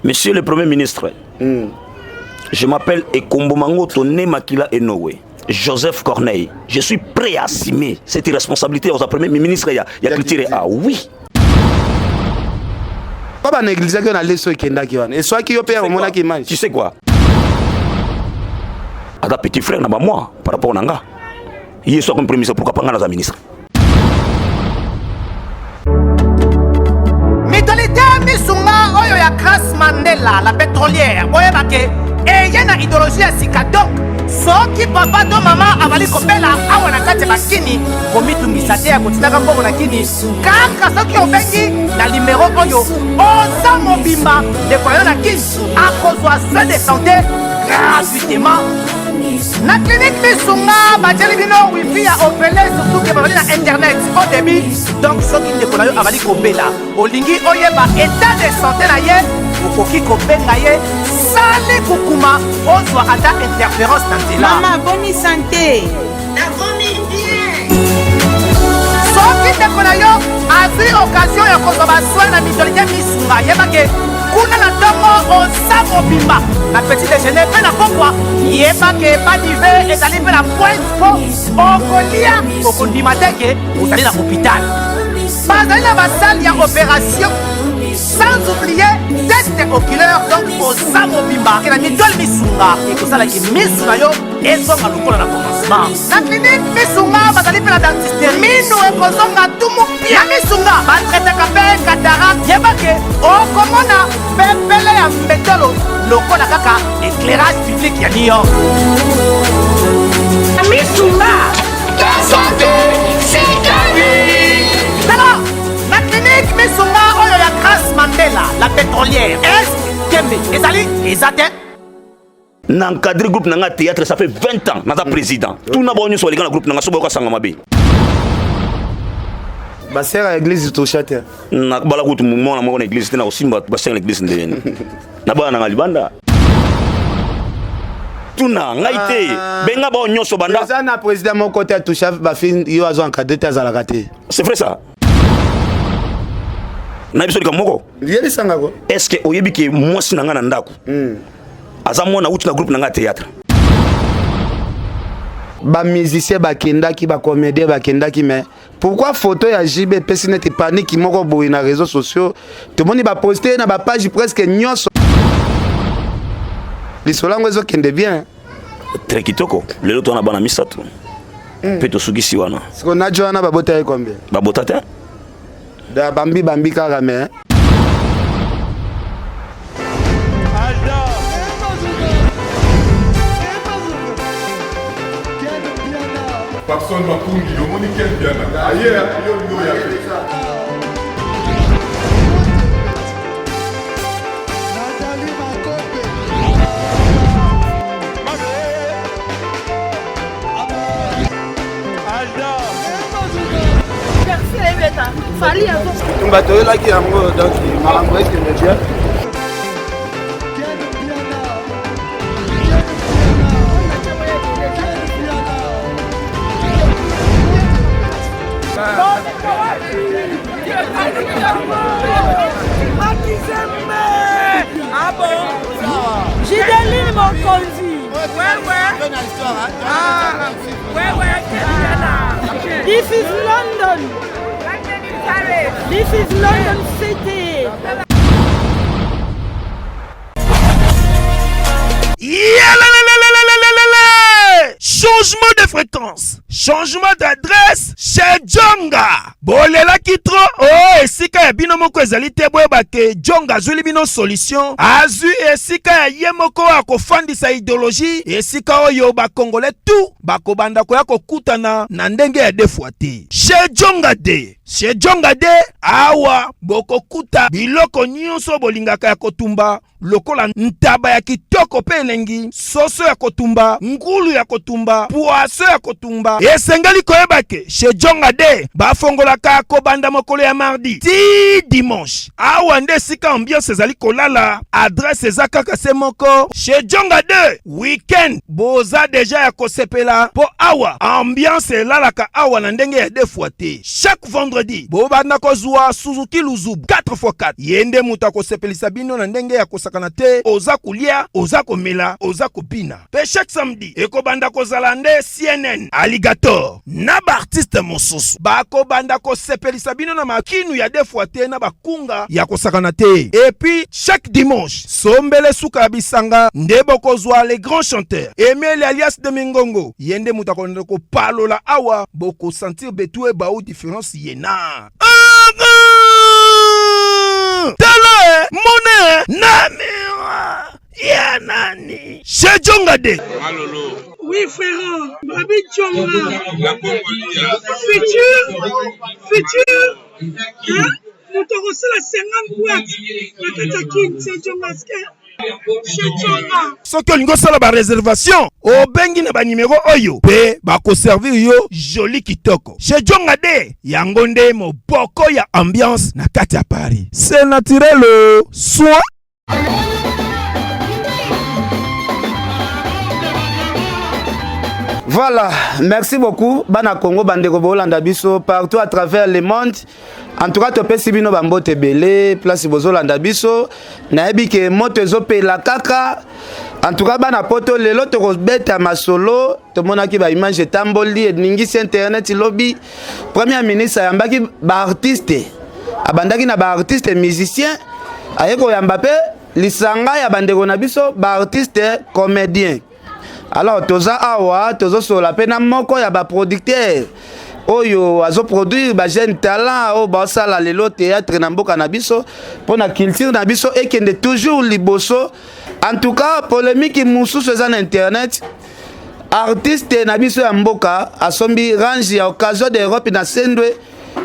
Monsieur le Premier ministre, je m'appelle Ekombo Mangoto Nemakila Enowe. Joseph Corneille. Je suis prêt à assumer cette responsabilité aux Premier ministre ya, ya culture. Ah oui. Pas ba négliger que na leso ekendaki wana. Eswaki yo pe omonaki image. Tu sais quoi? Aza petit frère na ba moi par rapport na nga. Ye soit comme premier ministre pourquoi pas nga naza ministre? Mutualité Misunga oyo ya Grace Mandela la pétrolière boyeba ke eye na idéologie ya sika donc soki papa to mama azali kobela awa na kati ya bakini komitungisa te ya kotindaka mbongo na kini kaka soki obengi na limero oyo oza mobimba ndeko yo na kini akozwa soin de santé gratuitement na clinique misunga batieli bino wifi ya ofele surtout ke bazali na internet au débit donc soki ndeko na yo azali kobela olingi oyeba état de santé na ye okoki kobenga ye sali kukuma ozwa ata interférence na nzela. Mama boni sante nakomi bien. Soki ndeko na yo azwi occasion ya kozwa basoin na mutualité misunga yeba ke kuna na ntongo oza mobimba na petit déjeuner mpe na pokwa yeba ke badive ezali mpe na pointe mpo okolia okondima te ke ozali na hôpital bazali na basale ya opération sans oublier test oculaire donc oza mobimba ke na mitole misunga ekosalaki misu na yo ezonga lokola na commencement na clinique misunga bazali mpe na dentiste minu ekozonga tumu pia misunga batraitaka mpe cataracte yeba ke okomona pepele ya mbetolo lokola kaka éclairage public ya new york. Misunga santé tala na clinique misunga oyo ya Grace Mandela la pétrolière est tembe ezali eza te. Na encadré groupe na nga théâtre, ça fait 20 ans naza président. Tuna bango nyonso baleka na groupe na nga so bayoka sanga mabe. Basera ya église tosha te. Nakobala kutu mwana moko na église te, na kosimba basere na église ndenge na bana na nga libanda. Tuna ngai te, benga bango nyonso banda. Eza na président moko te atusha bafille yo azo encadré te, azalaka te. C'est vrai ça. Na biso likambo moko. Yebisanga ko. Est-ce que oyebi ke mwasi na nga na ndako aza mwana uti na groupe na nga théâtre? Ba musicien bakendaki, ba comédien bakendaki, mais pourquoi photo ya JB epesi neti panique moko boye na réseaux sociaux? Tomoni ba poste na ba page presque nyonso. Lisolo yango ezokende bien. Très kitoko. Lelo toza na bana misato mpe tosukisi wana. Siko najo wana babota ye combien? Babota te. Da bambi bambi kaka mais. Papson Makungi, omoni Ken Mpiana aye yo olingi oya te. Tumba toyelaki yango donc makambo ekende bien. Gideline Mokonzi. This is London. This is London City. Yalalalalalalalala! Changement de fréquence, changement d'adresse chez Djonga. Bolelaki trop oh, esika ya bino moko ezali te. Boyeba ke Djonga azwili bino solution, azwi esika ya ye moko akofandisa idéologie, esika oyo bakongolais tout bakobanda koya kokutana na ndenge ya deux fois te. Chez Djonga de, chez Djonga de, awa bokokuta biloko nyonso bolingaka ya kotumba lokola ntaba ya kitoko mpe elengi, soso ya kotumba, ngulu ya kotumba, poisson ya kotumba. Esengeli koyeba ke chez Djonga de bafongolaka kobanda mokolo ya mardi ti dimanche. Awa nde esika ambiance ezali kolala. Adresse eza kaka se moko, chez Djonga de. Weekend boza deja ya kosepela mpo awa ambiance elalaka awa na ndenge ya deux fois te. Chaque vendredi vendredi bobanda kozwa Suzuki Luzubu 4x4. Ye nde moto akosepelisa bino na ndenge ya kosakana te, oza kolia, oza komela, oza kobina. Pe chaque samedi ekobanda kozala nde CNN, Alligator na ba artistes mosusu bakobanda kosepelisa bino na makinu ya deux fois te na bakunga ya kosakana te. Et puis chaque dimanche sombele suka ya bisanga nde bokozwa les grands chanteurs Emile alias de Mingongo, ye nde moto akolanda kopalola awa, bokosentir betu ebau différence ye na tala mone na miroir ya nani chez Djonga de Malolo. Oui frère, Babi Djonga. Futur, futur, hein? Moto akosala 50 boîte na kati ya kin, c'est Djonga ske. Chez Djonga. Soki olingi osala ba reservation, obengi na ba numero oyo pe bakoservir yo joli kitoko. Chez Djonga de, yango nde moboko ya ambiance na kati ya Paris. C'est naturel, soin. Voilà, merci beaucoup bana Congo bandeko bolanda biso partout à travers le monde. En tout cas topesi bino ba mbote ebele place bozolanda biso. Nayebi ke moto ezopela kaka. En tout cas bana poto lelo tokobeta masolo, tomonaki ba image etamboli eningisi internet lobi. Premier ministre ayambaki ba artiste, abandaki na ba artiste musicien, aye koyamba pe lisanga ya bandeko na biso ba artiste comédien. Alors toza awa tozosola pe na moko ya ba producteur oyo azoproduire ba jeune talent oyo baosala lelo théâtre na mboka na biso mpo na culture na biso ekende toujours liboso. En tout cas polémique mosusu eza na internet. Artiste na biso ya mboka asombi range ya occasion d'Europe na Sendwe,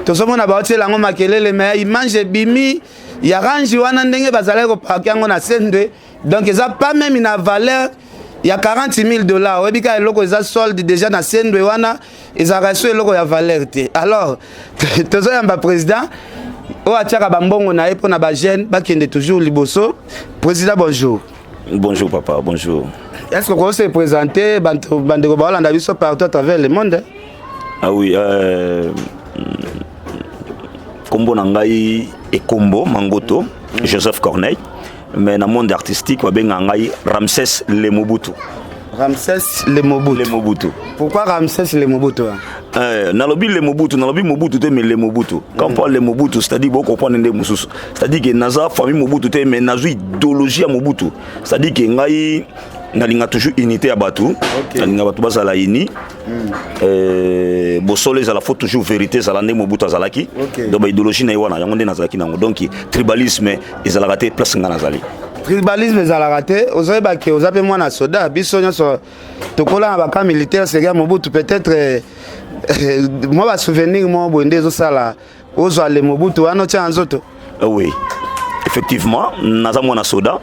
tozomona baotiela yango makelele, mais image ebimi ya range wana ndenge bazalaki koparke yango na Sendwe, donc eza pas même na valeur ya 40 000 $. Oyebi kaka eloko eza solde déjà na Sendwe wana ezalaka so eloko ya valeur te. Alors tozoyamba président oyo atiaka bambongo na ye mpona ba jeune bakende toujours liboso. Président, bonjour. Bonjour papa, bonjour. Est-ce que vous se présenter bandeko baolanda biso partout à travers le monde? Ah oui, kombo na ngai Ekombo Mangoto, Joseph Corneille, mais na monde artistique babenga ngai Ramsès Le Mobutu. Ramsès Le Mobutu. Le Mobutu. Pourquoi Ramsès Le Mobutu? Nalobi Le Mobutu, nalobi Mobutu te, mais Le Mobutu. Quand on parle Le Mobutu, c'est-à-dire bon comprendre nde mususu. C'est-à-dire que naza famille Mobutu te, mais nazo idéologie ya Mobutu. C'est-à-dire que ngai nalinga toujours unité ya bato. Nalinga bato bazala uni. Bosolo ezala, faut toujours vérité ezala nde Mobutu azalaki. Donc ba idéologie na ye wana yango nde nazalaki nango. Donc tribalisme ezalaka te place nga nazali. Tribalisme ezalaka te, ozoyeba ke oza mpe mwana soda, biso nyonso tokola na bacamp militaire seri ya Mobutu, peut-être mwa basouvenir moko boye nde ezosala ozwa le Mobutu wana otia na nzoto. Oui, effectivement, naza mwana soda.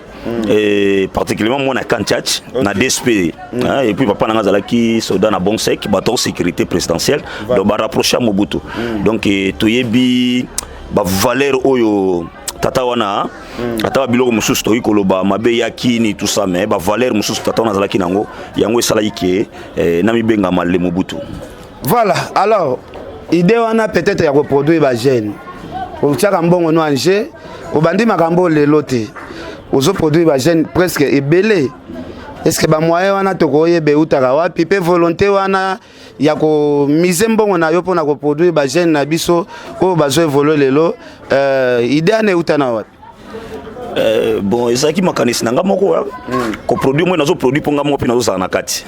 Et particulièrement mwana Kanchach na DSP, hein, et puis papa nanga azalaki soda na bon sec bato sécurité présidentielle, donc ba rapproché à Mobutu. Donc toyebi ba valeur oyo tata wana, ata ba biloko mosusu tokoki koloba mabe ya kini tout ça, mais ba valeur mosusu tata wana azalaki nango, yango esalaki ke na mibengama le Mobutu. Voilà, alors idée wana peut-être ya koproduire ba jeune, otiaka mbongo no ange, obandi makambo lelo te, ozoproduire ba jeune presque ebele. Est ce que bamoyen wana tokoyeba eutaka wapi, mpe volonté wana ya komise mbongo na yo mpona koproduire ba jeune na biso oyo bazo évolue lelo, idée wana euta na wapi? Bon, ezalaki makanisi na nga moko ya koproduire. Moi nazoproduire mpo nga moko mpe nazozala na kati.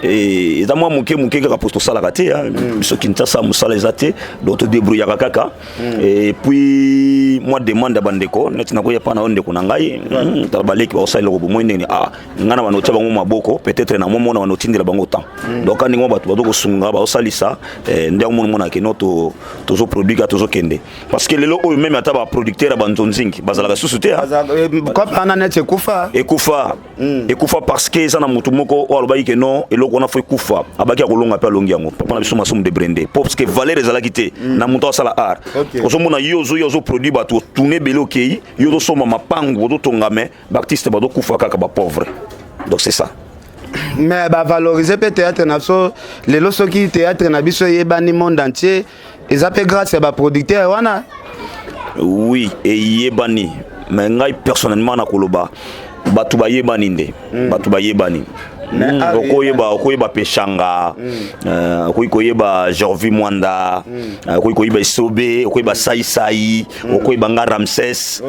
Eza mwa moke moke kaka po tosalaka te, biso Kinshasa mosala eza te, donc todébrouillaka kaka. Et puis mwa demande ya bandeko neti nakoya mpa na yo, ndeko na ngai, tala baleki bakosala eloko bomoi ndenge ah ngai na bando otya bango maboko, peut-être na mwa mona bando otindela bango temps. Donc ndenge mwa bato bazokosunga bazosalisa nde yango mona monaka keno tozoproduire kaka, tozokende, parce que lelo oyo même ata baproducteur ya banzonzingi bazalaka susu te. Kope wana neti ekufa. Ekufa, ekufa, parce que eza na motu moko oyo alobaki ke non, eloko wana faut ekufa. Abaki akolonga mpe alongi yango, papa na biso Masumu de Brende, po parce que valeur ezalaki te na moto asala art. Ozomona yo ozoya ozoproduire bato, otune ebele, okei yo ozosomba mapangu, ozotonga, mais baartiste bazokufa kaka bapauvre. Donc c'est ça. Mais bavaloriser mpe théâtre na biso lelo, soki théâtre na biso eyebani monde entier. Eza mpe grâce ya baproducteur wana. Oui, eyebani, mais ngai personnellement nakoloba bato bayebani nde. Bato bayebani. Okoyeba, okoyeba Peshanga, okoki koyeba Jorvi Mwanda, okoki koyeba Esobe, okoyeba Saisai, okoyeba nga Ramses.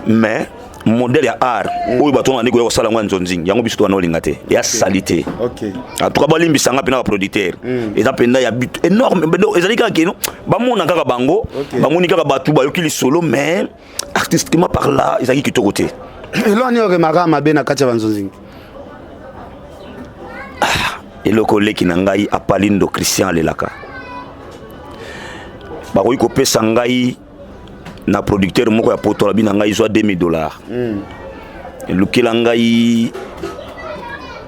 Mais modèle ya art oyo bato wana koya kosala yango ya nzonzingi, yango biso towana olinga te, ya sali te. En tout cas balimbisanga mpena baproducteur, eza mpenza ya but énorme. Donc ezali kaka keno bamona kaka bango, bamoni kaka bato bayoki lisolo, mais artistiquement par là ezalaki kitoko te. Eloko nini oremarquaka mabe na kati ya banzonzingi? Eloko oleki na ngai Apalindo Christian alelaka, bakoki kopesa ngai na producteur moko ya poto, alobi na ngai: "Zwa 2000 $, elukela ngai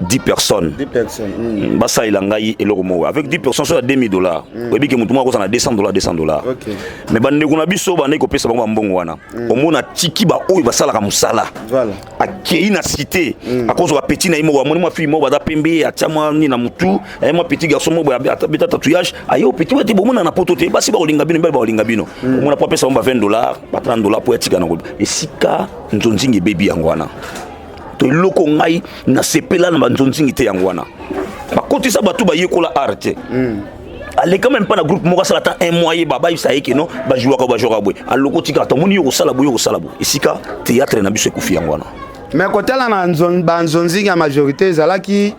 10 personnes." 10 personnes. Basalela ngai eloko moko avec 10 personnes, so ya 2000 $, oyebi ke motu moko akozala na 200 $, 200 $. Mais bandeko na biso bandeki kopesa bango bambongo wana, omona tiki baoyo basalaka mosala, akei na cité, akozwa bapeti na ye moko, amoni mwa fille moko baza pembe, atia mwa nini na mutu, aye mwa petit garçon moko boye, abeta tatouage, aye opeti oyo te. Bomona na poto te, basi bakolinga bino, mibali bakolinga bino. Omona po apesa bango ba 20 $, ba 30 $, po atika na esika nzonzingi ebebi. Yango wana to eloko ngai nasepela na banzonzingi te. Yango wana bakotisa bato bayekola art te. Aleka même pas na groupe moko, asala ata un mois, yeba bayebisa ye keno bajouaka, bajouaka boye, aloko tika ata omoni yo kosala boye, yo kosala boye. Esika théâtre na biso ekufi, yango wana. Mais kotala na banzonzingi ya majorité, ezalaki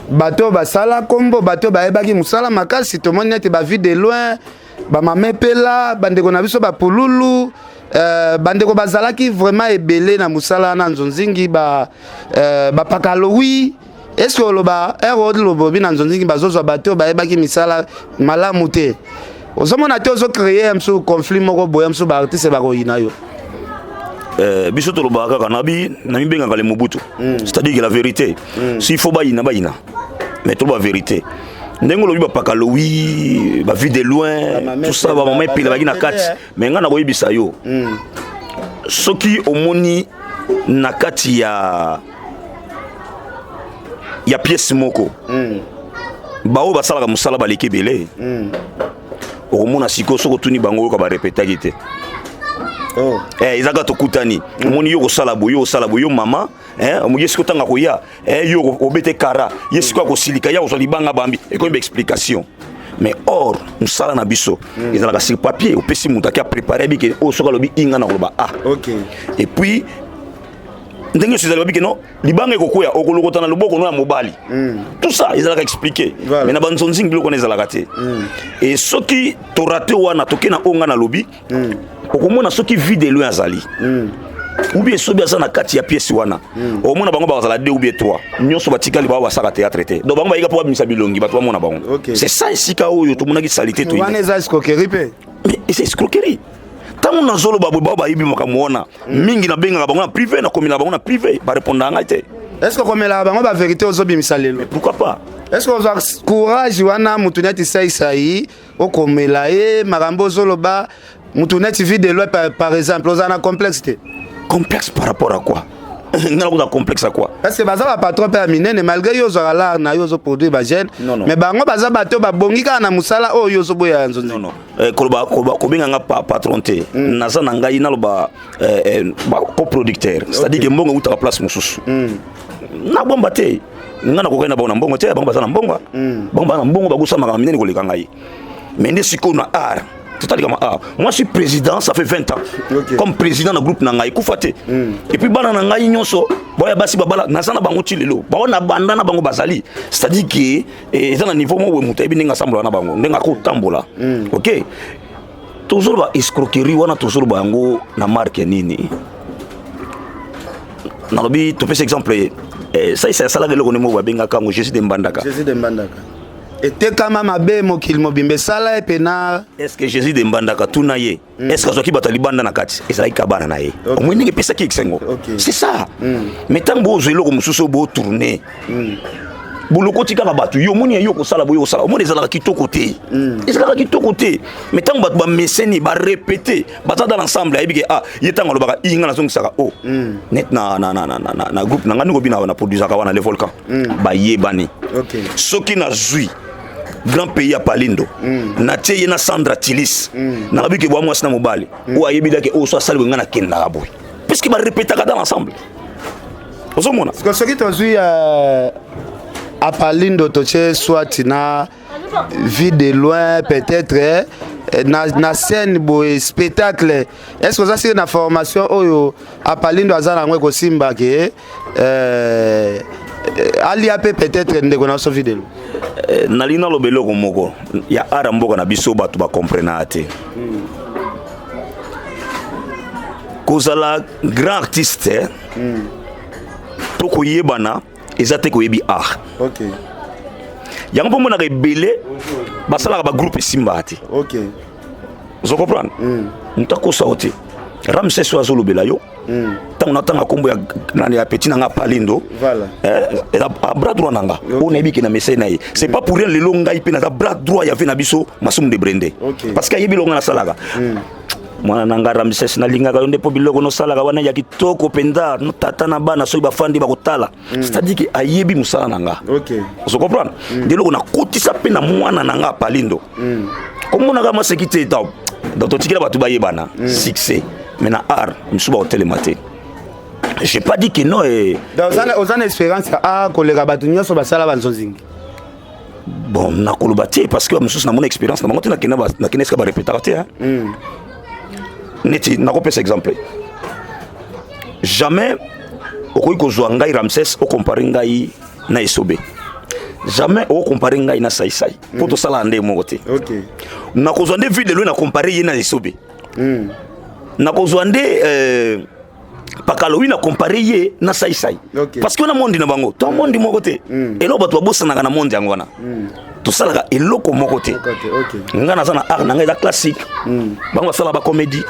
bato oyo basala nkombo, bato oyo bayebaki mosala makasi. Tomoni neti baVue de Loin, bamama Epela, bandeko na biso bapululu, bandeko bazalaki vraiment ebele na mosala wana nzonzingi, bapaka lowi. Est ce que oloba ere oloba obi na nzonzingi bazozwa bato oyo bayebaki misala malamu te, ozomona te ozocréer mosusu conflit moko boye, mosusu baartiste bakoyina yo? Biso tolobaka kaka nabi namibengaka le Mobutu, c'est-à-dire que la vérité, s'il faut bayina, bayina, mais toloba vérité. Ndenge olobi bapaka lowi, baVue de Loin, tout ça, bamama Epela baki na kati. Mais ngai nakoyebisa yo, soki omoni na kati ya pièce moko, baoyo basalaka mosala baleki ebele, okomona sikoyo soki otuni bango, oyoka barepetaki te. Eza kaka tokutani, omoni yo kosala boye, yo kosala boye, yo mama, ye sikoyo ntango akoya, yo obete kara, ye sikoyo akosilika, ya kozwa libanga, bambi ekomi baexplication. Mais or mosala na biso ezalaka sur papier. Opesi moto aki aprépare, abike oyo soki alobi inga na koloba a. Et puis ndenge nyonso ezali, babike no libanga ekokwea, okolokota na loboko no ya mobali, tout ça ezalaka expliqué. Mais na banzonzingi biloko wana ezalaka te. E soki torate wana, toke na oyo nga nalobi, okomona soki Vue de Loin azali ou bien soki aza na kati ya pièce wana, omona bango bakozala 2 ou bien 3, nyonso batikali bao basaka théâtre te. Donc bango bayika mpo babimisa bilongi, bato bamona bango. C'est ça esika oyo tomonaki salité to. Wana eza escroquerie mpe. Mais eza escroquerie. Ntango nazoloba boye, bao bayebi makambo wana mingi. Nabengaka bango na privé, nakomela bango na privé, barépondaka ngai te. Est ce que okomelaka bango bavérité ozobimisa lelo? Pourquoi pas? Est ce que ozwa courage wana, mutu neti Saisai, okomela ye makambo ozoloba, mutu neti Vue de Loin par exemple, ozala na complexe te? Complexe par rapport à quoi? Nga nakozala complexe à quoi? Parce que baza bapatron mpe ya minene. Malgré yo ozwaka lar na yo, ozoproduire bajeune. Non, non. Mais bango baza bato babongi kaka na mosala oyo ozoboya ya nzonzi. Non, non. Koloba kobenga nga patron te. Naza na ngai naloba coproducteur, c'est-à-dire que mbongo eutaka place mosusu. Nabomba te, nga nakokai na bango na mbongo te. Bango baza na mbongo, bango baza na mbongo, bakosala makambo minene koleka ngai. Mais nde sikoyo na art totalikama art, moi je suis président, ça fait 20 ans. Comme président na groupe na ngai ekufa te. Et puis bana na ngai nyonso boya basi babala, naza na bango ti lelo, bango na banda na bango bazali. C'est-à-dire que eza na niveau moko boye, moto ayebi ndenge asambola na bango, ndenge akotambola. Ok, tozoloba escroquerie wana, tozoloba yango na marque nini? Nalobi topesa exemple, Saisa asalaka eloko nde moko babengaka yango Jésus de Mbandaka. Jésus de Mbandaka etekama mabe, mokili mobimba esala ye pena. Est ce que Jésus de Mbandaka, tuna ye, est ce que azwaki bato ya libanda na kati? Ezalaki ka bana na ye. Omoi ndenge epesaki esengo. C'est ça. Mais ntango bozwa eloko mosusu oyo botourne, bolokoti kaka bato, yo omoni ya yo kosala boye, kosala, omoni ezalaka kitoko te, ezalaka kitoko te. Mais ntango bato bameseni, barépété, baza dans l'ensemble, ayebi ke ah, ye ntango alobaka i, nga nazongisaka o net na groupe na nga ndenge obi na produisaka wana Le Volcan, bayebani. Soki nazwi Grand pays ya Palindo. Natie ye na Sandra Tilis. Nalobi ke bwa mwasi na mobali. Oyo ayebi dake oyo so asali boye ngai nakendaka boye. Puisque ba répétaka dans l'ensemble. Ozomona? Parce que soki tozwi Apalindo, totie soit na Vue de Loin, peut-être na scène boye spectacle, est ce que oza sili na formation oyo Apalindo aza nango ekosimba ke alia mpe peut-être ndeko na biso Vue de Loin? Nalingi naloba eloko moko ya art ya mboka na biso, bato bakomprenaka te. Kozala grand artiste to koyebana eza te koyebi art. Yango mpo monaka ebele basalaka bagroupe esimbaka te. Ozo comprendre? Moto akosa yo te. Ramses oyo azolobela yo, ntango natanga nkombo ya nani, ya petit na nga Palindo, eza bras droit na nga oyo nayebi ke na message na ye. C'est pas pour rien lelo ngai mpe naza bras droit ya ve na biso Masumu de Brende, parce que ayebi eloko nga nasalaka. Mwana na nga Ramses, nalingaka yo nde mpo biloko nosalaka wana ya kitoko mpenza. Tata na bana soki bafandi bakotala, c'est-à-dire ke ayebi mosala na nga. Ozo comprendre? Nde eloko nakotisa mpe na mwana na nga Palindo, komonaka maseki te. Donc totikela bato bayebana succès, mais na art mosusu bakotelema te. J'ai pas dit que non. Donc oza na espérance ya koleka bato nyonso basala banzonzingi? Bon, nakoloba te, parce que mosusu namona expérience na bango te. Nakende esika barepetaka te. Neti nakopesa exemple, jamais okoki kozwa ngai Ramses okompare ngai na Esobe, jamais okokompare ngai na Saisai, mpo tosalaka nde moko te. Nakozwa nde Vue de Loin, nakompare ye na Esobe. Nakozwa nde Pakalowi, na compare ye na Saisai, parce que wana mondi na bango to mondi moko te. Eloko bato babosanaka na mondi yango wana, tosalaka eloko moko te. Nga naza na art na ngai, eza classique. Bango basala bacomédie,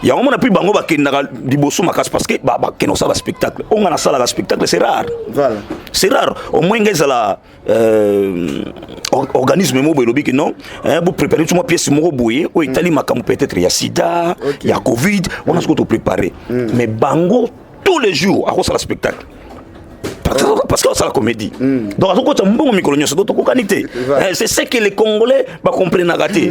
yango mona mpe bango bakendaka liboso makasi, parce que bakenda kosala baspectacle. Oyo nga nasalaka spectacle, c'est rare. C'est rare. Au moins nga ezala organisme moko boye elobi ke non, bopréparé biso mwa pièce moko boye oyo etali makambo peut-être ya sida, ya Covid wana, soki topréparé. Mais bango, tous les jours akosala spectacle, parce que osala comédie, donc azokota mbongo mikolo nyonso. Donc tokokani te. C'est ce que les Congolais bakomprenaka te.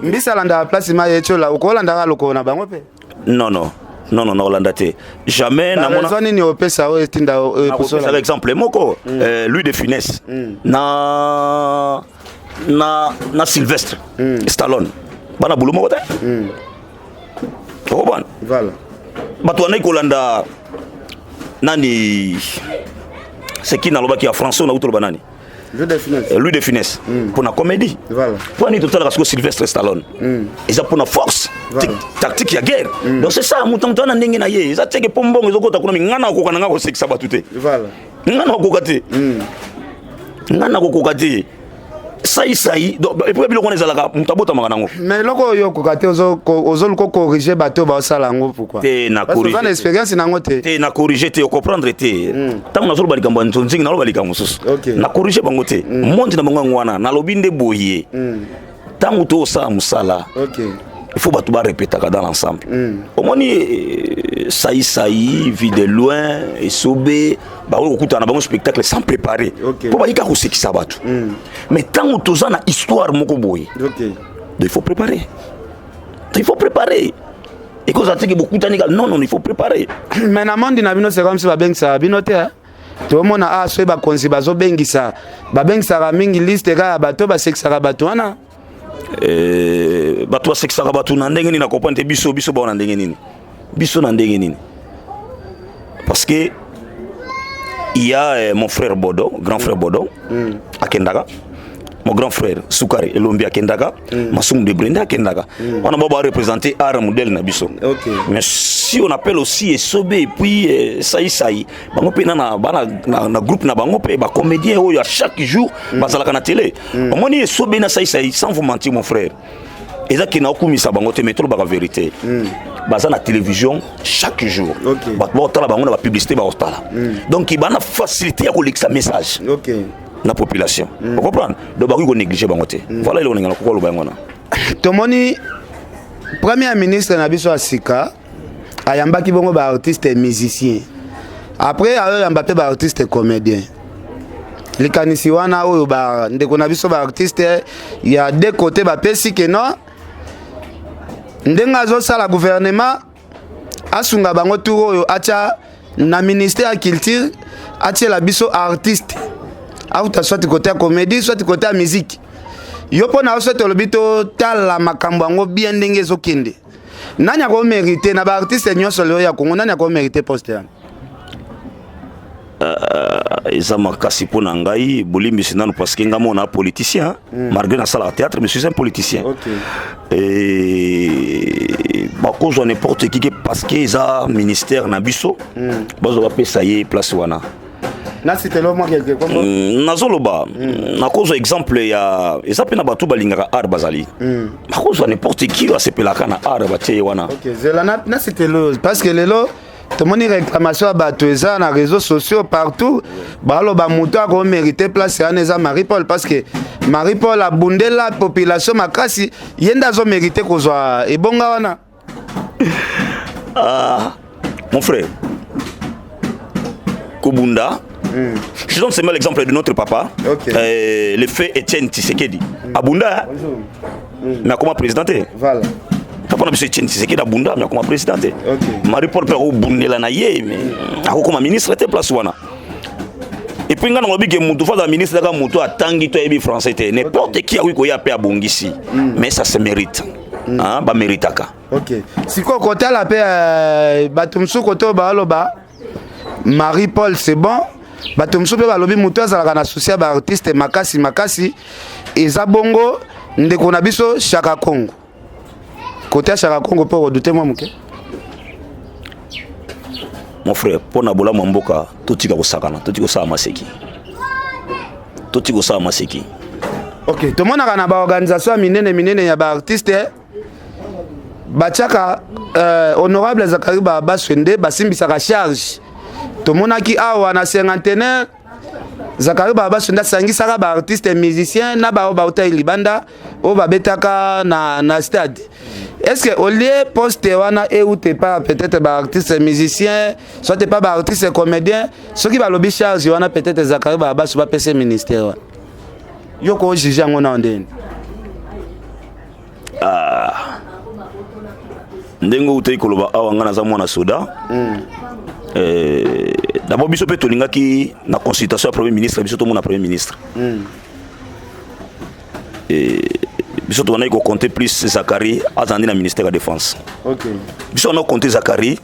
Mbisi alandaka place ma ye tiola, okolandaka lokolo na bango mpe? Non, non, non, non, nakolanda te, jamais. Namona nini opesa oyo etinda? Nakopesaka exemple moko, Louis de Funès na Sylvestre Stallone, bana bulu moko te, okobwana. Bato bandaki kolanda nani? C'est qui nalobaki ya français, nauti toloba nani? Louis de Funès, mpona comédie. Mpo nini totalaka siko Sylvestre Stallone? Eza mpona force tactique ya guerre. Donc c'est ça, moto moto wana ndenge na ye eza teke mpo mbongo ezokota kuna. Nga na kokoka na nga kosekisa bato te, nga na kokoka te, nga na kokoka te. Saisai, et puis biloko wana ezalaka moto abotamaka nango. Mais eloko oyo okoka te, ozoluka ocorrige bato oyo baosala yango, pourquoi? Te, na oza na expérience nango te. Te, na corrige te, ocomprendre te. Ntango nazoloba likambo ya nzonzingi, naloba likambo mosusu, na corrige bango te. Monde na bango yango wana. Nalobi nde boye, ntango toosala mosala, il faut bato barépétaka dans l'ensemble. Omoni Saisai, Vue de Loin, Esobe, bakoki kokutana na bango spectacle sans préparer, mpo bayika kosekisa bato. Mais ntango toza na histoire moko boye, donc il faut préparer, il faut préparer. Ekozala teke bokutani kaka, non, non, il faut préparer. Mais na mondi na bino, c'est comme si babengisaka bino te. Tomona a soki bakonzi bazobengisa, babengisaka mingi liste kaka bato basekisaka bato wana. Bato basekisaka bato na ndenge nini? Na comprendre te. Biso bao na ndenge nini? Biso na ndenge nini? Parce que il y a mon frère Bodo, grand frère Bodo akendaka, mon grand frère Sukari Elombi akendaka, Masumu de Brende akendaka. Wana bao bareprésenter art modèle na biso. Mais si on appelle aussi Esobe et puis Saï Saï, bango mpe na, bana na groupe na bango mpe bacomédien oyo à chaque jour bazalaka na télé. Omoni Esobe na Saï Saï, sans vous mentir, mon frère, eza ke na okumisa bango te, mais tolobaka vérité, baza na télévision chaque jour. Bato baotala bango na bapublicité, baotala. Donc bana facilité ya kolekisa message na population, ocomprendre? Donc bakoki konéglige bango te. Voilà eloko ningana koko oloba yango wana. Tomoni premier ministre na biso ya sika ayambaki bongo baartiste musicien, après ayoyamba mpe baartiste comédien. Likanisi wana oyo ba ndeko na biso ba artiste ya deux côtés bapesi ke non, ndenge azosala gouvernement asunga bango tour oyo, atya na ministère ya culture, atiela biso artiste auta soit côté ya comédie, soit côté ya musique. Yo mpo na yo, soki tolobi totala makambo yango bien ndenge ezokende, nani akomérite na baartiste nyonso lelo ya Congo? Nani akomérite poste wana? Eza makasi mpo na ngai, bolimbisi nanu, parce que ngai mona politicien, malgré nasalaka théâtre, mais je suis un politicien. Et bakozwa n'importe qui ke parce que eza ministère na biso, bazwa bapesa ye place wana. Nasitelo mwa quelque kombo. Nazoloba, nakozwa exemple ya eza mpe na bato balingaka art, bazali bakozwa n'importe qui oyo asepelaka na art, batie ye wana. Ok, zela nasitelo, parce que lelo tomoni réclamation ya bato eza na réseaux sociaux partout, baloba moto akomérite place wana eza Marie Paul, parce que Marie Paul abundela population makasi, ye nde azomérite kozwa ebonga wana. Ah, mon frère, kobunda, je donne seulement l'exemple de notre papa, le feu Etienne Tshisekedi. Abunda, hein? Mais comment président te? Papa na biso Etienne Tshisekedi abunda, mais akoma président te. Marie Paul mpe akobundela na ye, mais akokoma ministre te place wana. Et puis nga nalobi ke motu faut ministre kaka motu atangi to ayebi français te. N'importe qui akoki koya mpe abongisi, mais ça se mérite, hein, baméritaka. Ok, sikoyo kotala mpe bato mosusu kote oyo baloba Marie Paul c'est bon, bato mosusu mpe balobi motu azalaka na souci ya baartiste makasi makasi eza bongo ndeko na biso Chaka Congo. Kote ya Chaka Congo mpe okodute mwa moke. Mon frère, mpo na bolamu ya mboka, totika kosakana, totika kosala maseki, totika kosala maseki. Ok, tomonaka na baorganisation ya minene minene ya baartiste, batiaka honorable Zakari Baswende, basimbisaka charge. Tomonaki awa na cinquantenaire, Zakari Baswende asangisaka baartiste musicien na bao bautai libanda oyo babetaka na stade. Est ce que au lieu poste wana eute pa peut-être baartiste musicien, soit pas baartiste comédien, soki balobi charge wana peut-être Zakari Babasu bapesa ministère wana, yo kojuge yango na ndeni? Ah. Ndenge outaki koloba awa, ngai naza mwana soda. D'abord biso mpe tolingaki na consultation ya premier ministre, biso tomona premier ministre. Biso tobandaki kocompter plus Zakari aza nde na ministère ya défense. Biso wana ocompter Zakari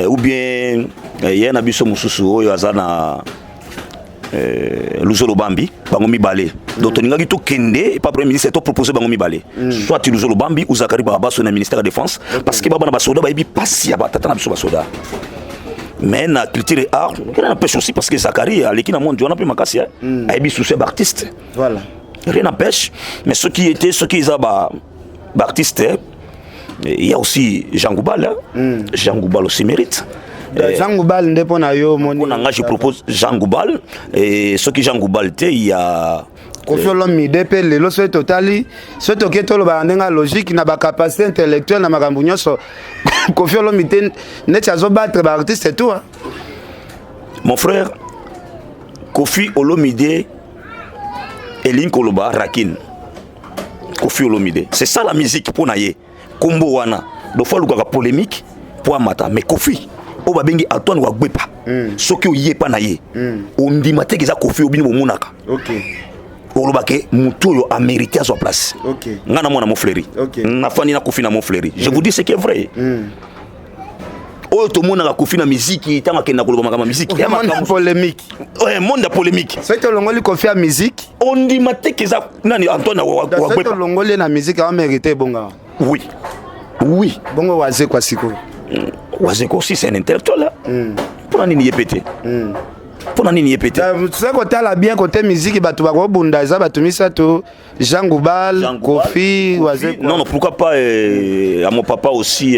ou bien ye na biso mosusu oyo aza na Luzolo Bambi, bango mibale. Donc tolingaki tokende epa premier ministre, topropose bango mibale, soit Luzolo Bambi ou Zakari Babaso na ministère ya défense, parce que babana basoda bayebi pasi ya batata na biso basoda. Mais na culture et art, rien n'empêche aussi, parce que Zakari aleki na monde wana mpe makasi, ayebi souci ya baartiste. Rien n'empêche, mais ce qui était, ce qui eza ba baartiste, il y a aussi Jean Goubal, hein? Jean Goubal aussi mérite. Jean Goubal nde mpo na yo moni? Mpo na nga, je propose Jean Goubal. Et soki Jean Goubal te, il y a Kofi Olomide mpe. Lelo soki totali, soki toke tolobaka ndenge ya logique na bacapacité intellectuelle na makambo nyonso, Kofi Olomide neti azobattre baartiste tout, hein? Mon frère, Kofi Olomide elingi koloba rakine. Kofi Olomide, c'est ça la musique mpo na ye, kombo wana. Donc faut alukaka polémique mpo amata. Mais Kofi oyo babengi Antoine Wagbepa, soki oye epa na ye, ondima teke eza Kofi oyo bino bomonaka. Olobake motu oyo amérité azwa place. Nga na mwana Montfleury, nafandi na Kofi na Montfleury, je vous dis ce qui est vrai. Oyo tomonaka Kofi na miziki, ntango akenda koloba makambo ya miziki, monde ya polémique. Monde ya polémique. Soki tolongoli Kofi ya musique, ondima te ke eza nani, Antoine soki Wagbepa. Tolongoli ye na musique, amérité ebonga? Oui. Bongo Wazekwa sikoyo? Wazekwa aussi, c'est un intellectuel. Mpona nini ye pe te? Mpona nini ye pe te? Soki kotala bien kote musique, bato bakobunda eza bato misato: Jean Goubal, Kofi, Wazekwa. Non, non, pourquoi pas à mon papa aussi.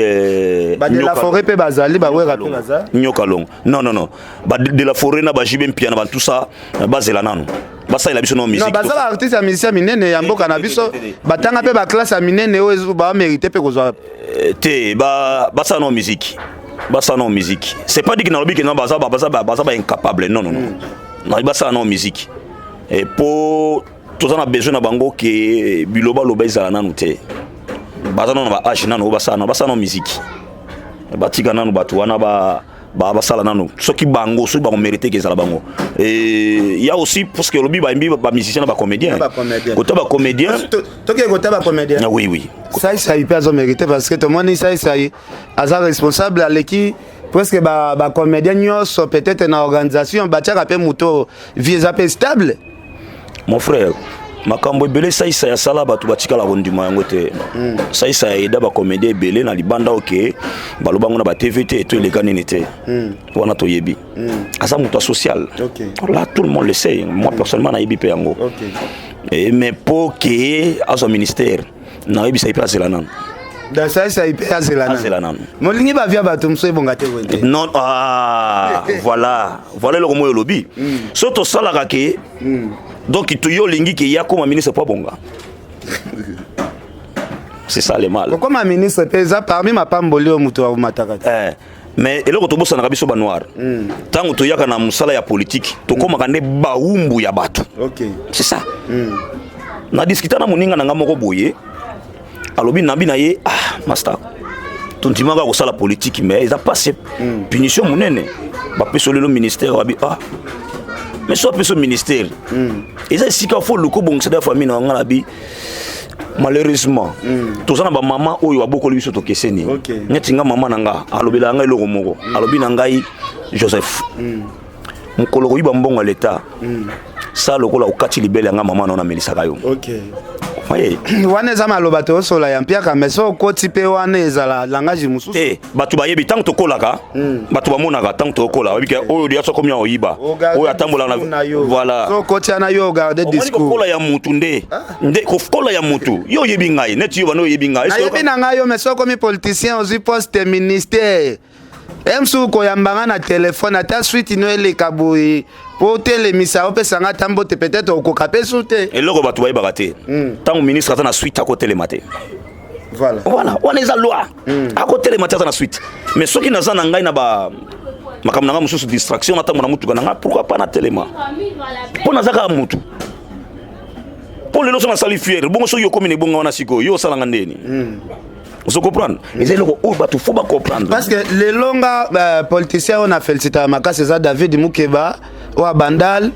Ba de la forêt pe bazali, ba wera pe baza. Nyoka Long. Non, non, non. Ba de la forêt na ba JB Mpiana, ba tout ça, bazela nanu. Basalela biso no musique. Non, baza ba artiste ya musicien minene ya mboka na biso. Batanga pe ba classe ya minene oyo ba mérité pe kozwa. Te, ba basala no musique. Basala no musique. C'est pas dit que nalobi que non, baza ba baza ba baza ba incapable. Non, non, non. Non, basala no musique. Et po toza na besoin na bango ke biloba loba ezala nanu te. Baza nanu na ba âge nanu basala nanu basala nanu musique. Batika nanu bato wana ba ba basala nanu soki bango soki bango mérité ke ezala bango. Et il y a aussi parce que lobi ba ba musicien na ba comédien. Kota ba comédien. Toke kota ba comédien. Ah, oui oui. Sai sai pe azo mérité parce que tomoni sai sai aza responsable aleki presque ba ba comédien nyonso peut-être na organisation batiaka pe moto vie eza pe stable. Mon frère, makambo ebele saisai asala bato batikala kondima yango te. Saisai aida bacomédien ebele na libanda oke baloba yango na batv te to eleka nini te. Wana toyebi. Aza moto ya social. Okay. Là tout le monde le sait. Moi personnellement nayebi mpe yango. Okay. Et mais po ke azwa ministère nayebisa ye mpe azela nanu. Da saisai mpe azela nanu. Azela nanu. Molingi bavia bato mosusu ebonga te boye te. Non, ah, voilà. Voilà eloko moyo olobi. So tosalaka ke donc yo olingi ke ya koma ministre po abonga. C'est ça le mal. Kokoma ministre mpe eza parmi mapamboli oyo moto akomataka te. Eh, mais eloko tobosanaka biso banoir ntango toyaka na mosala ya politike tokomaka nde bawumbu ya bato. Okay. C'est ça. Na discuta na moninga na nga moko boye alobi nabi na ye ah master tondimaka kosala politike mais eza passe punition monene bapesi lelo ministère babi ah mais so apesi ministère eza esika fo luka obongisa da famille na nga nabi malheureusement toza na bamama oyo babokoli biso tokeseni. Neti nga mama na nga alobelaka ngai eloko moko, alobi na ngai Joseph, mokolo koyiba mbongo ya leta sa lokola okati libele ya nga mama na namelisaka yo. Voyez? Wana eza maloba toyosola ya mpiaka, mais so okoti mpe wana ezala langage mosusu. Te, bato bayebi ntango tokolaka, bato bamonaka ntango tokola bayebi ke oyo deya sokomi ya oyiba, oyo atambolaka na voilà. So okoti wana yo ogarde Omoni discours. Kokola ya mutu nde nde kokola ya mutu yo oyebi ngai neti yo bano oyebi ngai. Est-ce que Nayebi na ngai yo, mais so okomi politicien, ozwi poste ministère mosusu, koyamba nga na telefone ata suite no eleka boye po otelemisa opesa nga ata mbote, peut-être okoka mpe su te. Eloko bato bayebaka te, ntango ministre aza na suite akotelema te. Voilà. Voilà, wana eza loi. Akotelema te aza na suite, mais soki naza na ngai na ba makambo na ngai mosusu, distraction, natambo na mutuka na ngai, pourquoi pas natelema mpo naza kaka mutu? Mpo lelo so nasali fiere bongo, soki okomi na ebonga wana sikoyo yo osalanga ndeni? Ozo comprendre? Eza eloko oyo bato fo bacomprendre. Parce que lelo nga politicien oyo na félicitaka makasi eza David Mukeba oyo abandal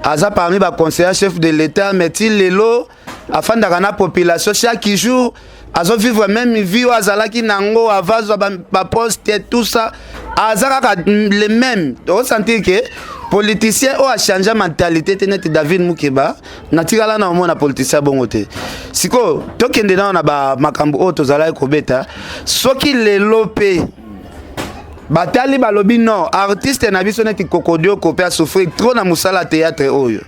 aza parmi baconseiller chef de l'État, mais ti lelo afandaka na population chaque jour, azovivre même vie oyo azalaki nango avant azwa baposte, tout ça, aza kaka le même. Osentir ke politicien oyo achange mentalité te neti David Mukeba, natikala na omona politicien bongo te. Sikoyo tokende nao na bamakambo oyo tozalaki kobeta. Soki lelo mpe batali balobi non, artiste na biso neti Kokodioko mpe asouffrir trop na mosala ya théâtre oyo,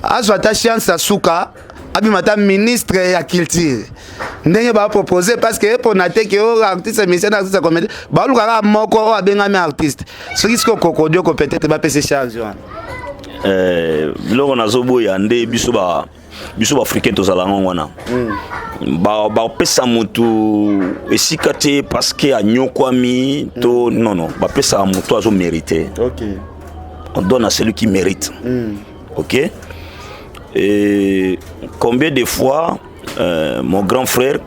azwa ata chance asuka abima ata ministre ya culture ndenge bapropose, parce que epona te ke oyo artiste musicien na artiste comédien, baoluka kaka moko oyo abengami artiste. Soki sikoyo Kokodioko peut-être bapesa charge wana? Biloko nazoboya nde biso ba biso baafricain tozala yango wana. Bapesa motu esika te parce que anyokwami to non non, bapesaka motu azomérite. On donne à celui qui mérite. Ok, et combien de fois mon grand frère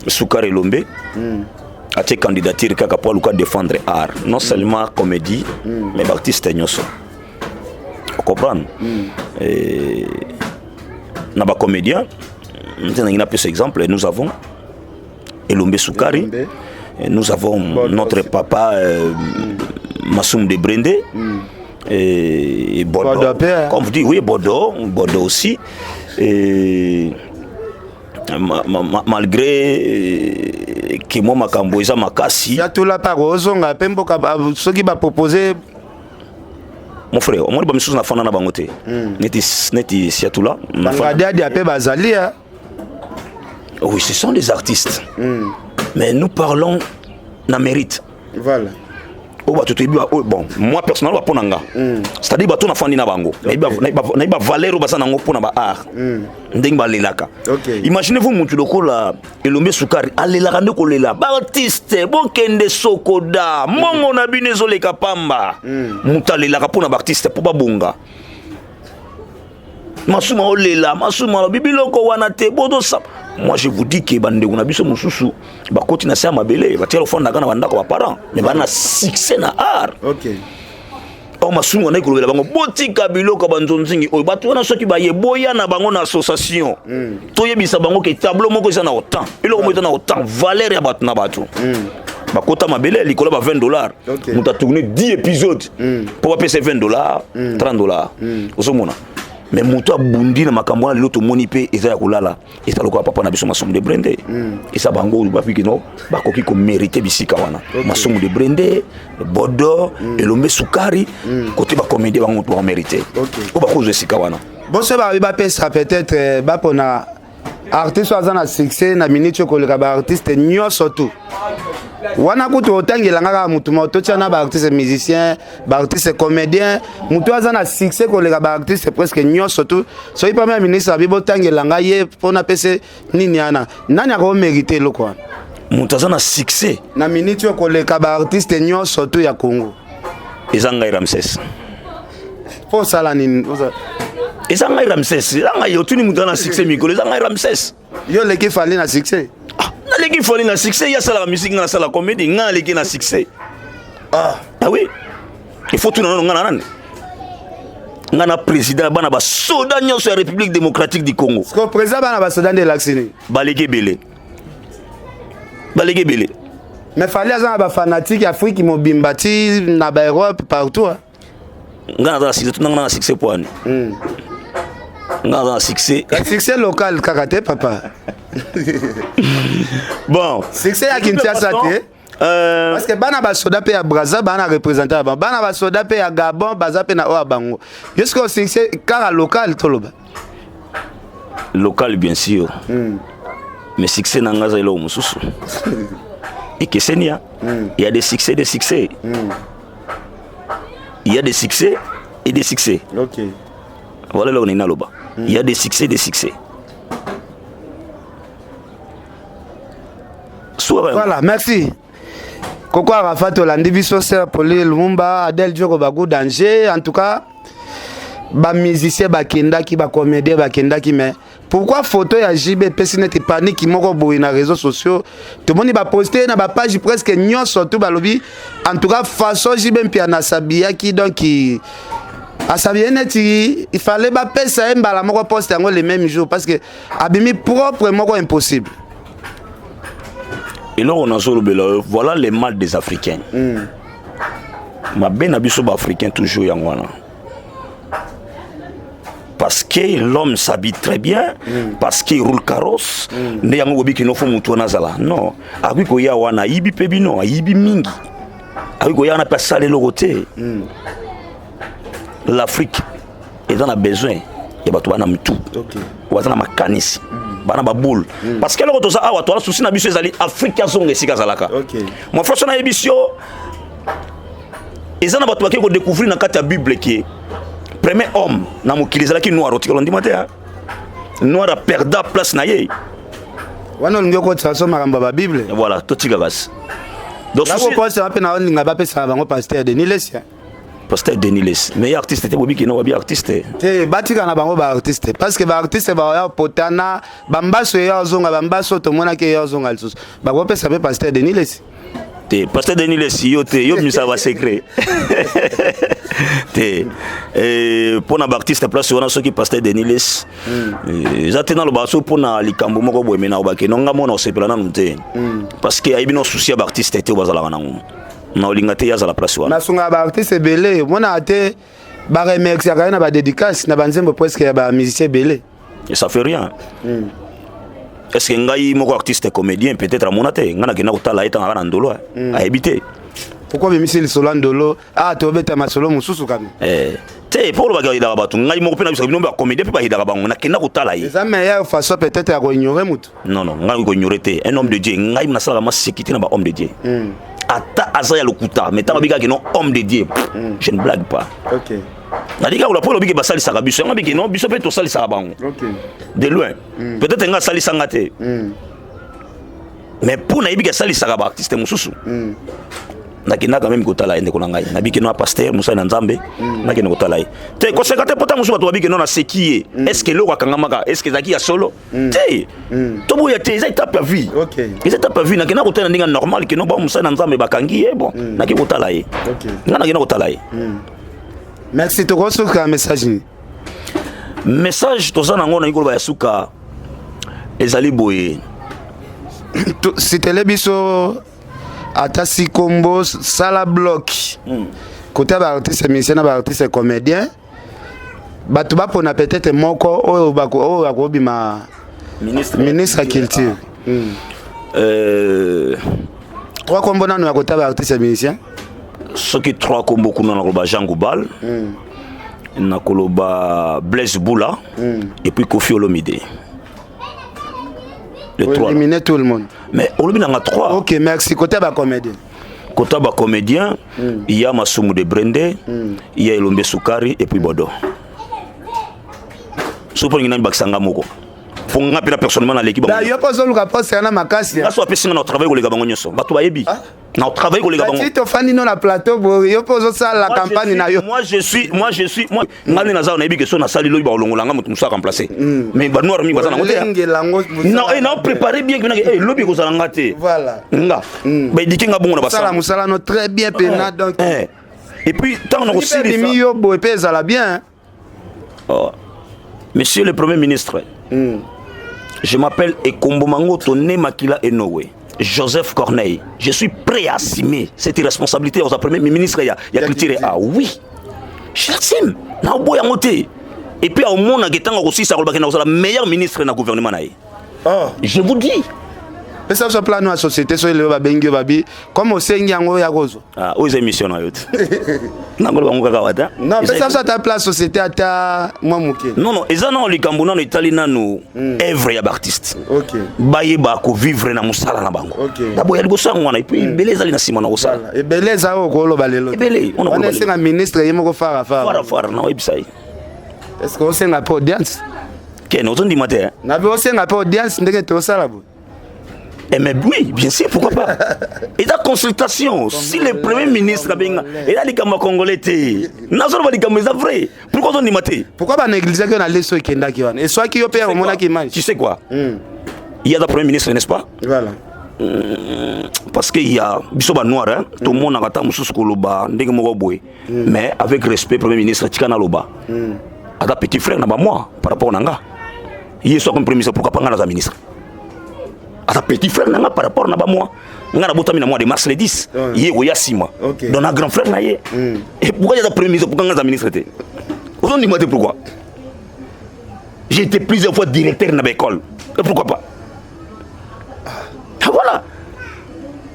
Soukar Elombe atie candidature kaka po aluka défendre art, non seulement comédie mais baartiste nyonso, comprendre? Et na bacomédien nte nangi napesa exemple, nous avons Elombe Soukari. Elombe. Et nous avons Bordeaux notre aussi. Papa Massoum de Brende et Bordeaux. Bordeaux, hein. Comme vous dites, oui, Bordeaux, Bordeaux aussi. Et malgré que moi makambo eza makasi. Ya tula pa ozonga mpe mboka soki bapropose? Mon frère, omoni bamisusu nafanda na bango te, neti neti Siatula. Bangadiadia mpe bazali ya. Oui, ce sont des artistes, mais nous parlons na mérite. Oyo bato toyebi oyo, bon, moi personnellement, bapo na nga, c'est-à-dire bato nafandi na bango, nayebi bavaleur oyo baza nango mpona baart, ndenge balelaka. Imaginez-vous mutu lokola Elombe Sukari alelaka nde kolela baartiste bokende sokoda mbongo na bino ezoleka pamba. Moto alelaka mpona baartiste mpo babonga. Masumu olela, masumu alobi biloko wana te, bodosa. Moi je vous dis que bandeko na biso mosusu bakoti na se ya mabele, batikala kofandaka na bandako ba parents, mais bana na succès na art. Okay. Or masumu wana ekolobela bango botika biloko ya banzonzingi oyo bato wana soki baye boya na bango na association mm. toyebisa bango ke tableau moko eza na autant eloko moko eza na autant valeur ya bato na bato mm. bakota mabele likolo ba 20 dollars okay. moto atourne 10 épisodes mm. mpo bapesa 20 dollars mm. 30 dollars mm. ozomona mais moto abundi na makambo wana lelo tomoni mpe eza ya kolala eza lokola papa na biso masumu de brende mm. eza bango oyo bafiki no bakoki komérite bisika wana okay. masumu de brende bodo mm. elombe sukari mm. kote bacomédie bango moto bakomérite okay. oyo bakozwa esika wana boso babi bapesa peut-être eh, bapona artiste oyo aza na succès na minute oyo koleka baartiste nyonso tu wana kutu otangela nga kaka motu moko totya na baartiste musicien baartiste comédien motu aza na succès koleka baartiste presque nyonso tu soki premier ministre abi botangela ngai ye mpo napese nini wana nani akomérite eloko wana moto aza na succès na minute oyo koleka baartiste nyonso tu ya congo eza ngai ramses mpo osala nini eza ngai ramses eza ngai otuni moto aza na succès mikolo eza ngai ramses yo oleki fali na succès ah, naleki fali na succès ye asalaka musique ngai nasala comédie ngai naleki na succès ah. ah oui il faut tuna nano ngai na nani ngai na président ya bana basoda nyonso ya république démocratique du congo siko président bana basoda nde elakisi nini baleki ebele baleki ebele mais fali aza na bafanatike ya afrique mobimba ti na baeurope partout hein. Nga naza na succès tuna nga na succès po ani hmm. nga naza na succès succès local kaka te papa bon succès ya kinshasa te euh... parce que bana basoda mpe ya braza bana représentant ya bango bana basoda mpe ya gabon baza mpe na oyo ya bango yo sikoyo succès kaka local toloba local bien sûr mm. mais succès na nga aza eloko mosusu ekeseni ya mm. ya des succès des succès mm. il y a des succès et des succès okay. voilà eloko nini naloba mm. il y a des succès des succès voilà merci koko arafat olandi biso sœur poli lumumba adèle djoko bagu danger en tout cas bamusicien bakendaki bacomédien bakendaki mais pourquoi photo ya JB epesi neti panique moko boye na réseaux sociaux tomoni baposte na bapage presque nyonso tu balobi en tout cas façon JB Mpiana asabiyaki donc asabiye neti il fallait bapesa ye mbala moko poste yango le même jour parce que abimi propre moko impossible eloko nazolobela voilà le mal des africains mm. mabe na biso baafricain toujours yango wana parce que l'homme s'habille très bien mm. parce qu'il roule carrosse mm. nde yango bobi kino fo motu wana azala non akoki koya wana ayibi mpe bino ayibi mingi akoki koya wana mpe asala eloko te mm. l'afrique eza na besoin ya bato bana mitu okay. baza na makanisi mm. bana baboule mm. parce que eloko toza awa toala susi na biso ezali afrike azonga esika azalaka okay. mon frère so nayebisi yo eza na bato bakei kodécouvrir na kati ya bible ke premier homme na mokili ezalaki noir otikala ondima te noir aperda place na ye wana olingi okotisa so makambo ya babible voilà totika kasi donc mpe na olinga bapesaka bango pasteur denis lesia pasteur denis lesi mais ye artiste te bobi kino babi artiste te batika na bango baartiste parce que baartiste baoya potana bambaso eya ozonga bambaso tomonaki eya ozonga lisusu bakopesa mpe pasteur denis lesi te pasteur denis lesi yo te yo bimisa basecret te eh, mpo na baartiste place wana soki pasteur denis lesi hmm. eh, eza te naloba so mpo na likambo moko boye me nalobake no nga mona osepela nanu te hmm. parce que ayebi no souci ya baartiste te oyo bazalaka nango na olinga te ye azala place wana nasungaka baartiste ebele omonaka te baremerciaka ye na badédicace na banzembo presque ya bamusicien ebele et ça fait rien mm. est ce que ngai moko artiste comédien peut-être amona te ngai nakenda kotala ye ntango aka na ndolo mm. ayebi te pourquoi obimisi lisolo ya ndolo ah tobeta masolo mosusu kami eh. te mpo olobaki ayidaka bato ngai moko mpe nabisaka bino bacomédien mpe bayidaka bango nakenda kotala ye eza meilleure façon peut-être ya koignore motu non non ngai koignore te un homme de dieu ngai nasalaka masekite na bahomme de dieu mm. ata aza ya lokuta mais ntango abikaki non homme de dieu mm. je ne blague pas okay. naliki akola mpo olobiki basalisaka biso yango abiki non biso mpe tosalisaka bango okay. de loin mm. peut-être ngai asalisanga te mm. mais mpo nayebiki asalisaka baartiste mosusu mm. Nakendaka meme kotala ye, ndeko na ngai. Nabiki no pasteur, mosali na Nzambe, nakende kotala ye te. Koseka te, pota mosusu bato babiki no naseki ye. Est ce que eloko akangamaka, est ce que ezalaki ya solo te? Toboya te, eza étape ya vie. Eza étape ya vie. Nakenda kotala ndenge normal keno ba mosali na Nzambe bakangi ye. Bon, nake kotala ye. Nga nakenda kotala ye. Merci. Tokosuka, message nini? Message toza nango na koloba ya suka ezali boye. Sitele biso ata sikombo, sala bloc côté baartiste musicien na baartiste comédien, bato bapona peut-être moko oyo oyo akobima ministre, ministre ya culture. Trois kombo nano ya kota baartiste musicien. Soki trois kombo kuna, nakoloba Jean Goubal, nakoloba Blaise Bula et puis Kofi Olomide. Le trois. Éliminer tout le monde. Mais olobi nanga trois. Ok, merci. Côté bacomédien? Kota bacomédien, il y a Masumu de Brende, il y a Elombe Sukari et puis Bodo. So mpo nini bakisanga moko? Mpo nga mpe na personnellement naleki bango. Yo mpo ozoluka poste yana makasi. Nga so apesi nga na travail koleka bango nyonso, bato bayebi na travail koleka bango. Ti tofandi no na plateau boye, yo mpo ozosala campagne na yo. Moi je suis moi, nga nde naza, nayebi ke so nasali, lobi bakolongola nga, moto mosusu aremplace. Mais banoir mingi baza nango te. Elengelango. Na préparé bien que lobi ekozala nga te. Nga baedike nga bongo na basala mosala no très bien pena, donc Et puis ntango na kosilisa yo boye mpe ezala bien. Oh. Monsieur le Premier ministre, je m'appelle Ekombo Mangoto Nemakila Enowe, Joseph Corneille. Je suis prêt à assumer cette responsabilité aux Premier ministre. Il y a culture. Ah oui, j'assume. Na boya ngote. Et puis au monde, ntango aussi, ça va meilleur ministre dans le gouvernement. Oh. Je vous dis. Pesa biso plan ya société. So elelo babengi yo, babi comme osengi yango ya kozwa. Ah, oyo eza émission na yo te, nangolo bango kaka wata. Non, pesa biso ata plan société, ata mwa moke. Non, eza nano likambo nano etali nano œuvre ya baartiste. Bayeba kovivre na mosala na bango. D'abord ya liboso yango wana, et puis ebele ezali na nsima na kosala. Ebele eza oyo koloba lelo. Ebele. Wana esenga ministre ye moko fara fara. Fara fara na oyebisa ye. Est ce que osenga mpe audience? Kene ozondima te. Nabi osenga mpe audience ndenge tosala boye. Eh mais oui, bien sûr, pourquoi pas? Et la consultation, si le Premier ministre a bien, et là, les Congolais, nazoloba likambo eza vrai. Pourquoi ozondima te? Pourquoi banégligeaki yo na leso ekendaki wana, eswaki yo mpe omonaki image? Tu sais quoi, il y a le Premier ministre, n'est-ce pas? Voilà. Parce que il y a biso banoir, hein, tomonaka ata mosusu koloba ndenge moko boye, mais avec respect, Premier ministre, tika naloba, ata petit frère na bamoi par rapport na nga. Ye so akomi Premier ministre, pourquoi pas nga naza ministre? Ata petit frère na nga par rapport na bamoi. Nga nabotami na mois de mars le 10, ye koya nsima, donc na grand frère na ye. Et pourquoi aza Premier ministre, pourquoi nga naza ministre te? Ozondima te pourquoi? J'ai été plusieurs fois directeur na baécole, et pourquoi pas? Ah, voilà,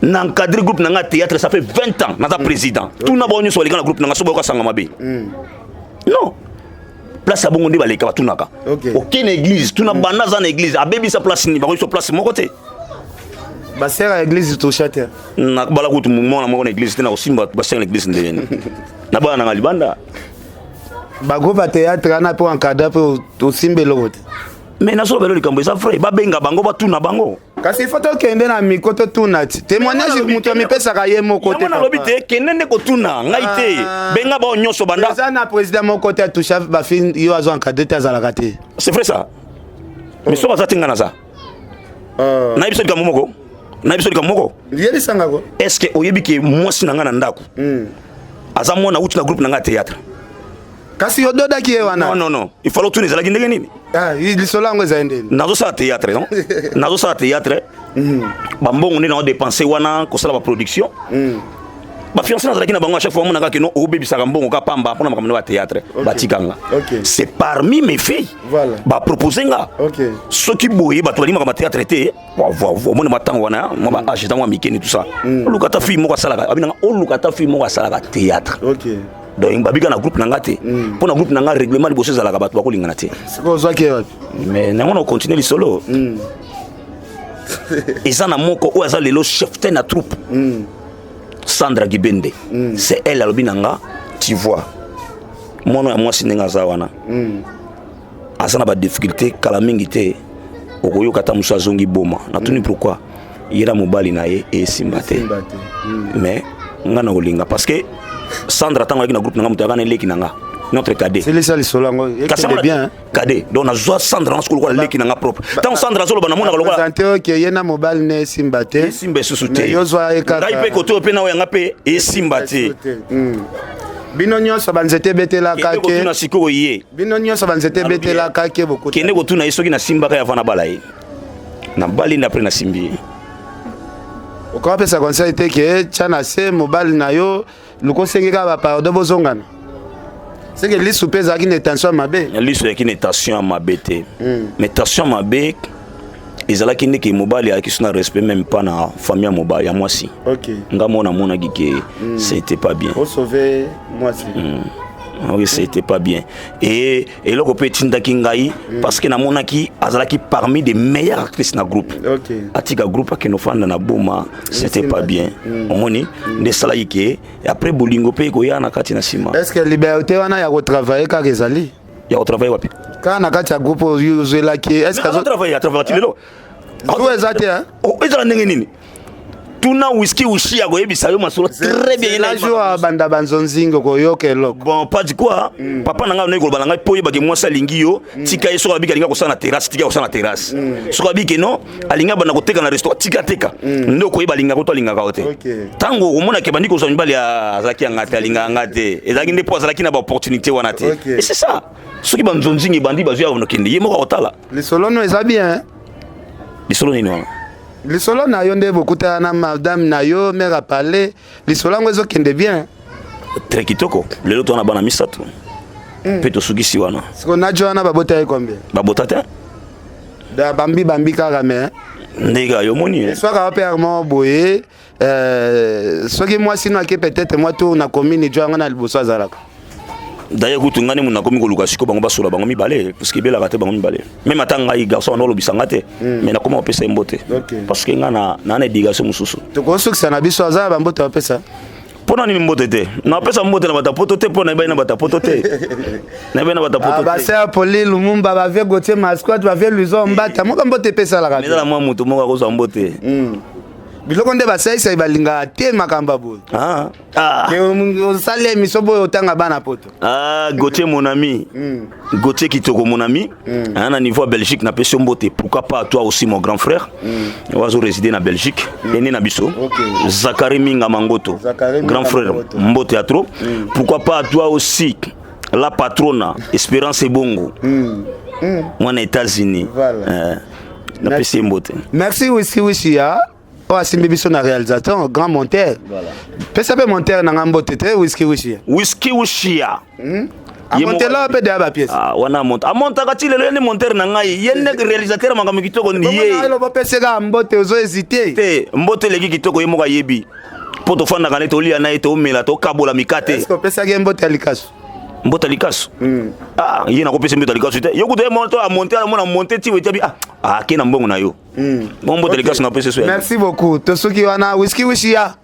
na encadré groupe na nga théâtre, ça fait 20 ans naza président. Tuna bango nyonso baleka na groupe na nga, so bayokasanga mabe. Non, place ya bongo nde baleka batunaka. Oke na église, tuna banda aza na église, abebisa place nini, bakoki so place moko te. Basere ya église tosha te. Bala kutu mwana moko na église te, na kosimba basere na église ndenge na bana nanga libanda. Bagroupe ya théâtre wana mpe encadre mpe osimba eloko te. Mais nazoloba elo likambo eza vrai, babenga bango, batuna bango. Kasi ifo tokende na miko, totuna ti témoignage, moto amipesaka ye moko te. Yango nalobi te, kende nde kotuna ngai te. Benga bao nyonso banda. Eza na président moko te atusha bafille yo azo encadre te, azalaka te. C'est vrai ça, mais soki aza te, ngai naza. Nayebi so likambo moko, nayebi so likambo moko. Yebisangako. Est ce que oyebi ke mwasi na ngai na ndako aza mwana wuti na groupe na ngai ya théâtre? Kasi ododaki ye wana. Non, non, non, il fallait otuna ezalaki ndenge nini. Ah, lisolo yango ezali ndeni? Nazosala théâtre, non, nazosala théâtre, bambongo nde naodepense wana kosala baproduction. Bafiancé nazalaki na bango, à chaque fois omonaka keno obebisaka mbongo ka pamba mpona makambo na bathéâtre, batikanga. C'est parmi mes filles bapropose nga. Soki boye bato balimaka bathéâtre te, omoni matango wana, mwa baage eza mwa mikeni, tout ça, oluka ata fille moko asalaka, abinanga oluka ata fille moko asalaka théâtre. Donc babika na groupe na nga te, mpo na groupe na nga règlement liboso ezalaka bato bakolingana te. Sikoyo ozwaki ye wapi? Mais nango na continue lisolo. Eza na moko oyo aza lelo chef te na troupe, Sandra Gibende. C'est elle alobi na nga: tu vois mwana ya mwasi ndenge aza wana, aza na badifficulté kala mingi te, okoyoka ata mosu azongi boma. Natuni pourquoi? Ye na mobali na ye esimba te. Simba te. Mais Nga na kolinga parce que Sandra ntango ayaki na groupe na nga, moto ayaka na eleki na nga, notre cadet. Silisa lisolo yango, ekende bien. Cadet, donc nazwa Sandra nga sikoyo lokola leki na nga propre. Ntango Sandra azoloba, namonaka lokola présente oke ye na mobali ne esimba te. Esimba esusu te. Yozwa ye kaka. Ngai mpe kote oyo mpe na oyo yanga mpe esimba te. Bino nyonso banzete ebetelaka ke kotuna sikoyo ye. Bino nyonso banzete ebetelaka ke bokuta. Kende kotuna ye soki nasimbaka ye avant nabala ye. Nabali nde après nasimbi ye. Okopesa conseil te ke tya na se mobali na yo, luka osengi kaka bapardon, bozongana? Seke lisu mpe ezalaki na tension ya mabe. Lisu ezalaki na tension ya mabe te, mais tension ya mabe ezalaki ndeke mobali ayaki so na respect même pas na famille ya mobali ya mwasi. Nga mo namonaki ke c'était pas bien. Osauve mwasi. Oui, c'était pas bien. Et eloko mpe etindaki ngai, parce que namonaki azalaki parmi des meilleures actrices na groupe. Atika groupe, akende ofanda na Boma, c'était pas bien. Omoni nde esalaki ke après bolingo mpe ekoya na kati na nsima. Est ce que liberté wana ya kotravaille kaka ezali? Ya kotravaille wapi? Kaka na kati ya groupe oyo ozwelaki, est ce que azotravaille? Atravaille ti lelo. Zu eza te? Ezala ndenge nini? Tuna Whisky Ushi, akoyebisa yo masolo très bien. Na jour abanda banzonzingo koyoka eloko. Bon, pas du quoi. Papa na ngai noyi koloba na ngai mpo oyebake mwasi alingi yo, tika ye. Soki abiki alingi kosala na terrasse, tika kosala na terrasse. Soki abiki no alingi abanda koteka na restaurant, tika teka. Nde okoyeba alingaka to alingaka yo te. Ntango okomonake bandi kozwa mibali, azalaki yanga te, alingaka nga te, ezalaki nde mpo azalaki na baopportunité wana te. Et c'est ça, soki banzonzingi ebandi, bazwi ya okende, ye moko akotala. Lisolo no eza bien. Lisolo nini wana? Lisolo na yo nde bokutana na madame na yo, mare apale, lisolo yango ezokende bien. Très kitoko. Lelo towana bana misato mpe tosukisi wana. Siko najo wana babota ye combien? Babota te. Da bambi bambi kaka, mais ndenge yo moni. Swaka mpe armo boye, soki mwasi no ake peut-être mwa tour na commune, jo yango na liboso azalaka. D'ailleurs kutu ngai nde nakomi koluka sikoyo bango basola bango mibale, parce que ebelaka te bango mibale. Même ata ngai garçon wana olobisa nga te, mais nakoma kopesa ye mbote, parce que ngai na éducation mosusu. Tokosukisa na biso, aza na bambote bapesa. Mpo na nini mbote te? Napesa mbote na bato poto te, mpo nayebai na bato poto te, nayebai na bato poto te. Baser Poli Lumumba, bavie Gautier Mascot, bavie Luison Mbata, moko mbote epesalaka. Eza na mwa moto moko akozwa mbote. Biloko nde basaisai balingaka te makambo ya boye. Ah. Ah. Osali émission boye, otanga bana poto. Ah, Gauthier mon ami. Gauthier Kitoko mon ami. Hein, na niveau ya Belgique, napesi yo mbote. Pourquoi pas toi aussi mon grand frère? Oazo résider na Belgique. Ene na biso. Zachary Minga Mangoto. Zachary Grand Minga frère. Mangoto. Mbote ya trop. Pourquoi pas toi aussi la patrona Espérance Ebongo. Mwana États-Unis. Voilà. Napesi ye mbote. Merci Whisky Wishi ya oyo asimbi biso na réalisateur, grand monteur. Pesa mpe monteur na nga mbote te, Whisky Wishi. Whisky Ushia. Amontela mpe deya bapièce. Ah, wana amonta, amontaka ti lelo. Ye nde monteur na ngai, ye nde réalisateur, makambo kitoko ye. Eloba opeseka mbote, ozo hésite. Te, mbote eleki kitoko, ye moko ayebi mpo tofandaka nde, tolia na ye, tomela, tokabola mikate. Est-ce opesaki ye mbote ya likasu? Mbote ya likasu? Ah, ye nakopesa mbote ya likasu te. Yo kutu ye moto amonte, amona monte ti wetiabi, ah ake na mbongo na yo. Mo mbote ya likasu napesa so. Merci beaucoup, tosuki wana. Whisky Wishi ya.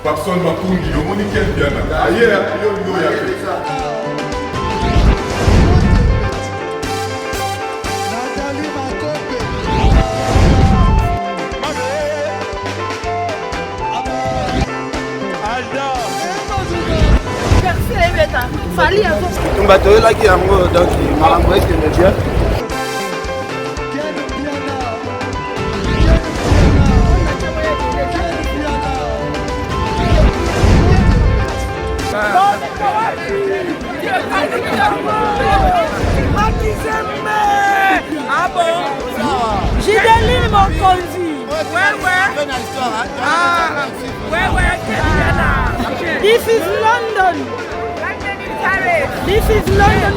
Papson Makungi, omoni Ken Piana aye yo yo ya te. Tumba toyelaki yango, donc makambo ekende bien. Gideline Mokonzi. This is London. This is London.